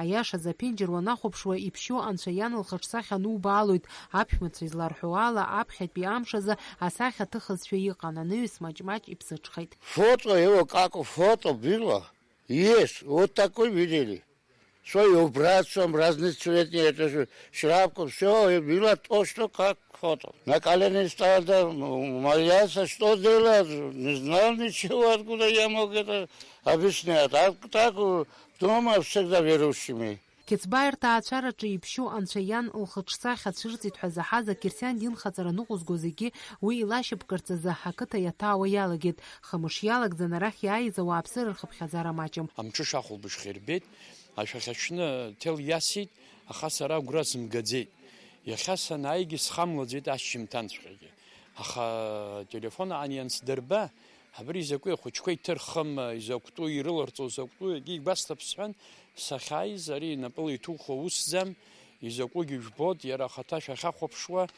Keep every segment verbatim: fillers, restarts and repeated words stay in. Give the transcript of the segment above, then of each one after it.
Аиашаз, аԥенџьыр уанахәаԥшуа, иԥшьоу анцәа иан лхаҿсахьа анубаалоит. Аԥшәмацәа изларҳәо ала, аԥхьатәи амш азы асахьа ҭыхызшәа иҟан, анаҩс маҷ-маҷ иԥсыҽхеит. Фото его, как фото было. Есть, вот такой видели. Что и убрать, что разноцветные, это же шляпка, все, и было точно как фото. На колени стал, да, м, молился, что делать, не знал ничего, откуда я мог это объяснять. А так, э, дома всегда верующими. Қьецбаа рҭаацәараҿы иԥшьоу анцәа иан лхаҿсахьа цәырҵит ҳәа заҳаз ақьырсиан динхаҵара ныҟәызго зегьы уи илашьапкырц азы ақыҭа иаҭаауа иалагеит. Хымш иалагӡан арахь иааиз ауааԥсыра рхыԥхьаӡара маҷым. Амҽыш ахәылбыҽха ирбеит, ашәахьа аҽны ҭел иасит, аха сара агәра сымгаӡеит. Иахьа санааигьы схамлаӡеит ашьжьымҭанҵәҟьагьы. Аха телефон аан иансдырба, абри изакәи ахәыҷқәа иҭырхым, изакәтәу ирыларҵо закәтәу, егьи игәасҭап сҳәан, сахьааиз, ари инапыла иҭухуа усӡам, изакәугьы жәбоит, иара ахаҭа шәахьахәаԥшуа,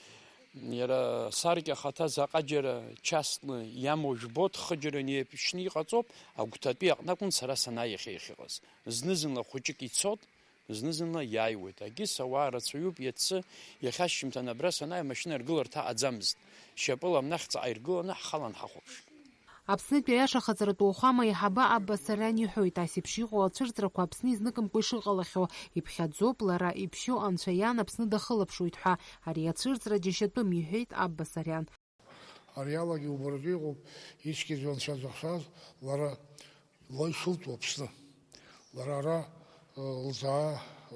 иара асаркьа ахаҭа заҟаџьара частны иамоу жәбоит, хыџьара инеиԥшьны иҟаҵоуп, агәҭатәи аҟны акәын сара санааи иахьа иахьыҟаз. Зны-зынла хәыҷык ицот, зны-зынла иааиуеит. Агьыс ауаа рацәаҩуп, иацы, иахьа ашьжьымҭан абра санааи, амашьына аргыларҭа аӡамызт. Шьапыла амнахь ҵаҟа иргыланы ҳхалан ҳахәаԥшит. Аԥснытәи аиашахаҵаратә уахәама аиҳабы Абба Сариан иҳәоит, ас еиԥш иҟоу ацәырҵрақәа Аԥсны изныкымкәа ишыҟалахьоу. Иԥхьаӡоуп лара иԥшьоу анцәа иан Аԥсны дахылаԥшуеит ҳәа. Ари ацәырҵра џьашьатәым, иҳәеит Абба Сариан. Ари алагьы убаратәы иҟоуп, ицқьаӡоу анцәа зыхшаз, лара, лара ишылтәу Аԥсны. Лара ара, э, лзаа, э,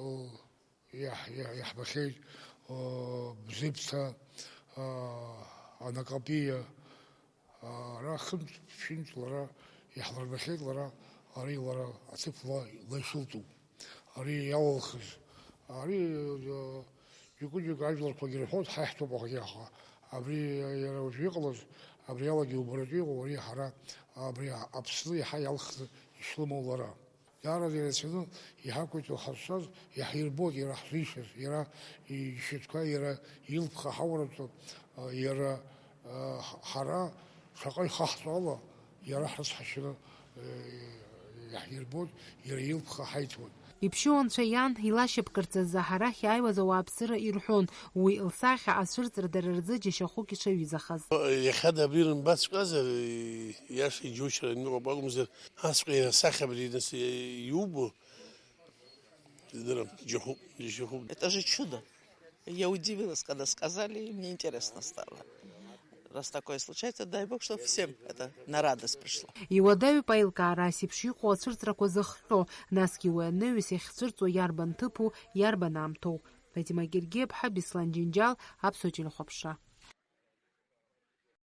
иаҳ-, иаҳ-, иаҳбахьеит, э, Бзыԥҭа, э, Анакапиа, э, ара хынтә-ԥшьынтә лара иаҳлырбахьеит, лара, ари лара аҭыԥ ла, ла ишылтәу. Ари иалалхыз, ари, э, џьоукы-џьоукы ажәларқәагьы ирҳәоит, ҳаиҳәҭоуп аха, абри иара уажәы иҟалаз, абри алагьы убаратәы иҟоу, ари ҳара, абри Аԥсны иаҳа иалхны ишлымоу лара. Даараӡа ирацәаны иҳақәиҭу ҳазшаз, иаҳирбоит иара ҳзишаз, иара иџьшьатәқәа, иара илԥха ҳауратәы, иара, э, ҳара шаҟа ихаҳҵо ала, иара ҳрыцҳашьаны, э, иаҳирбоит, иара илԥха ҳаиҭоит. Иԥшьоу анцәа иан илашьапкырц азы ҳарахь иааиуаз ауааԥсыра ирҳәон, уи лсахьа ацәырҵра дара рзы џьашьахәык ишаҩызахаз. Иахьа дабирымбаҵәҟьазар, иаша иџьушьара аҩныҟоуп акәымзар, асҵәҟьа иара асахьа абри нас иубо, издырам, џьашьахәуп, џьашьахәуп. Это же чудо. Я удивилась, когда сказали, и мне интересно стало. Раз такое случается, дай Бог, чтобы всем это на радость пришло. Иуадаҩуп аилкаара ас еиԥш иҟоу ацәырҵрақәа зыхҟьо, насгьы уи анаҩс иахьцәырҵуа иарбан ҭыԥу, иарбан аамҭоу. Фатима Гергиаԥҳа, Беслан Џьынџьал, Аԥсуа телехәаԥшра.